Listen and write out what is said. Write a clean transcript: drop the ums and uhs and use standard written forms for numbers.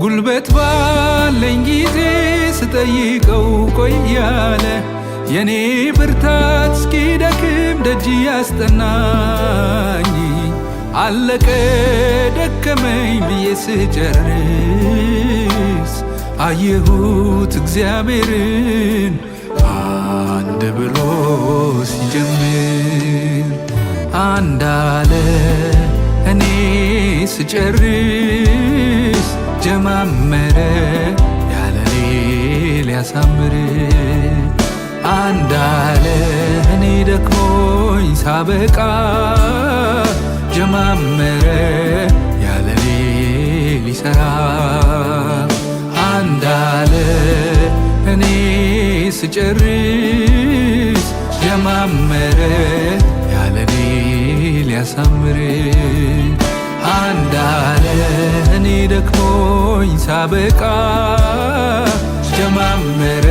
ጉልበት ባለኝ ጊዜ ስጠይቀው ቆያለ የኔ ብርታት እስኪደክም ደጅ ያስጠናኝ አለቀ ደከመኝ ብዬ ስጨርስ አየሁት እግዚአብሔርን አንድ ብሎ ሲጀምር አንድ አለ እኔ ስጨርስ ጀማመረ ያለኔ ሊያሳምር አንድ አለ እኔ ደክሞኝ ሳበቃ ጀማመረ ያለኔ ሊሰራ አንድ አለ እኔ ስጨርስ ጀማመረ ያለኔ ሊያሳምር አንድ አለ እኔ ደክሞኝ ሳበቃ ጀማመረ